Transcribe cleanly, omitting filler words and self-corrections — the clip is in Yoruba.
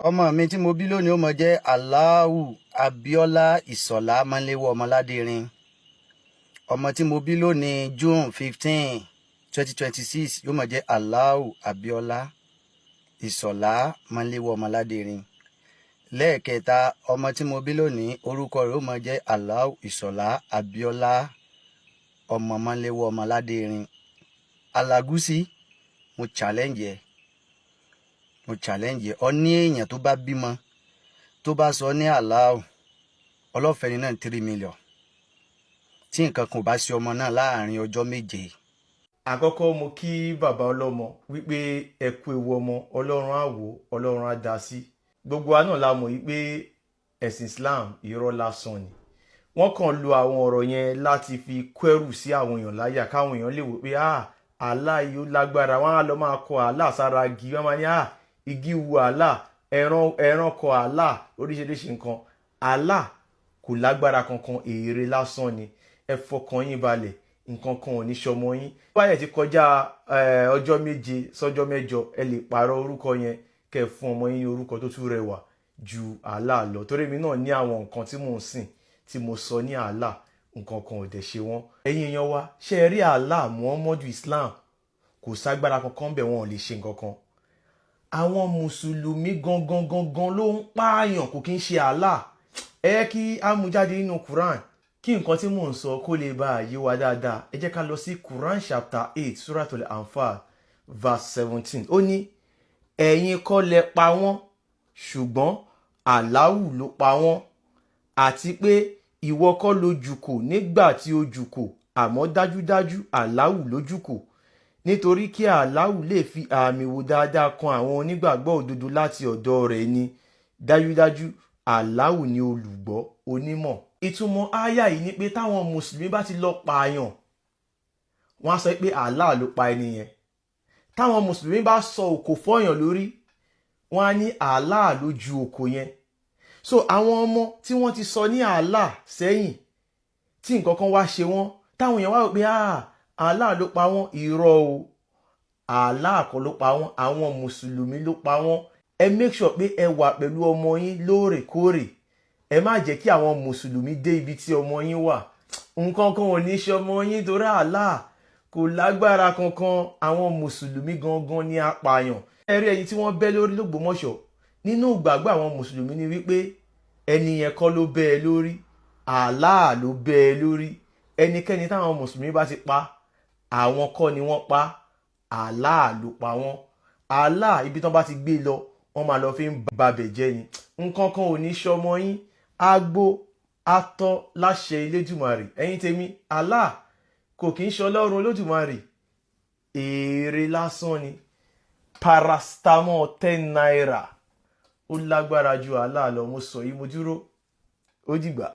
Ọmọ mi tí mo bí lónìí, ó mọ jẹ́ Aláwù Abíọ́lá Ìsọ̀lá Mọ́léwọ́ Ọmọládérin. Ọmọ tí mo bí lónìí, June 15, 2026, yóò mọ jẹ́ Aláwù Abíọ́lá Ìsọ̀lá Mọ́léwọ́ Ọmọládérin. Lẹ́ẹ̀kẹta, ọmọ tí mo bí lónìí, orúkọ rẹ̀ ó mọ jẹ́ Aláwù Ìsọ̀lá Abíọ́lá ọmọ Mọ́léwọ́ Ọmọládérin. Alágúsí, mo challenge ẹ, mo challenge ẹ. Ọ ní èèyàn tó bá bímọ, tó bá sọ ní Aláwù ọlọ́fẹ́ni náà 3 million, tí nǹkan kan ò bá ṣe ọmọ náà láàrin ọjọ́ 7. Àkọ́kọ́, mo kí bàbá ọlọ́mọ wípé ẹ kú ewu ọmọ. Ọlọ́run á wò, Ọlọ́run á dá sí. Gbogbo wa náà la mọ̀ wípé ẹ̀sìn Islam, irọ́ lásán ni. Wọ́n kàn lo àwọn ọ̀rọ̀ yẹn láti fi kẹ́rù sí àwọn èèyàn láyà, káwọn èèyàn lè wò pé, ah, Allah yìí ó lágbára. Wọ́n á lọ máa kọ Allah sára igi, wọ́n máa ní, ah, igi wu Allah, ẹran ẹran kọ Allah, oríṣiríṣi nǹkan. Allah kò lágbára kankan, èrè lásán ni. Ẹ fọkàn yín balẹ̀, nǹkan kan ò ní ṣọmọ yín. Báyẹ̀ ti kọjá ọjọ́ 7 sọ́jọ́ 8, ẹ lè pààrọ̀ orúkọ yẹn, kẹ́ ẹ fún ọmọ yín ní orúkọ tó tún rẹwà ju Allah lọ, torí èmi náà ní àwọn nǹkan tí mò ń sìn tí mo sọ ní Allah, nǹkan kan ò dẹ̀ ṣe wọ́n. Ẹ̀yin èèyàn wa, ṣé ẹ rí Allah, Muhammadu, Islam, kò ságbára kankan bẹ̀, wọ́n ò lè ṣe nǹkan kan. Àwọn mùsùlùmí gangan gangan ló ń pààyàn, kò kí ń ṣe Allah. Ẹ yẹ kí á mú jáde nínú Quran, kí nǹkan tí mò ń sọ kó lè bá a yé wa dáadáa. Ẹ jẹ́ ká lọ sí Quran chapter 8, Suratul Anfal, verse 17. Ó ní, "Ẹ̀yin kọ́ lẹ pa wọ́n, ṣùgbọ́n Aláwù ló pa wọ́n, àti pé ìwọ kọ́ ló jùkò nígbà tí ó jùkò, àmọ́ dájúdájú Aláwù ló jùkò, nítorí kí Aláwù lè fi àmì wò dáadáa kan àwọn onígbàgbọ́ òdodo láti ọ̀dọ̀ rẹ̀ ni. Dájúdájú, Aláwù ni olùgbọ́, onímọ̀." Ìtumọ̀ áyà yìí ni pé táwọn mùsùlùmí bá ti lọ pààyàn, wọ́n á sọ pé Allah ló pa ẹni yẹn. Táwọn mùsùlùmí bá sọ òkò fọ́yàn lórí, wọ́n á ní Allah ló ju òkò yẹn. So àwọn ọmọ tí wọ́n ti sọ ní Allah sẹ́yìn, tí nǹkan kan wá ṣe wọ́n, táwọn èèyàn wá rò pé, ah, Allah ló pa wọ́n, irọ́ o, Allah kọ́ ló pa wọ́n, àwọn mùsùlùmí ló pa wọ́n. Ẹ make sure pé ẹ wà pẹ̀lú ọmọ yín lóòrèkóòrè. Ẹ má jẹ́ kí àwọn mùsùlùmí dé ibi tí ọmọ yín wà. Nǹkan kan ò ní ṣe ọmọ yín, torí Allah kò lágbára kankan. Àwọn mùsùlùmí gangan ní apààyàn. Ẹ rí ẹni tí wọ́n bẹ́ lórí l'Ógbómọ̀ṣọ́, nínú ìgbàgbọ́ àwọn mùsùlùmí ni wípé ẹni yẹn kọ́ ló bẹ́ ẹ lórí, Allah ló bẹ́ ẹ lórí. Ẹnikẹ́ni táwọn mùsùlùmí bá ti pa, àwọn kọ́ ni wọ́n pa, Allah ló pa wọ́n. Allah, ibi tí wọ́n bá ti gbé lọ, wọ́n máa lọ fi ń babẹ̀ jẹ́ ni. Nǹkan kan ò ní ṣọmọ yín, àgbo atọ́ láṣẹ Elédùmarè. Ẹ̀yin tèmi, Allah kò kì í ṣe Ọlọ́run Olódùmarè, èrè lásán ni. Paracetamol ₦10, ó lágbára ju Allah lọ. Mo sọ yìí, mo dúró, ó dìgbà.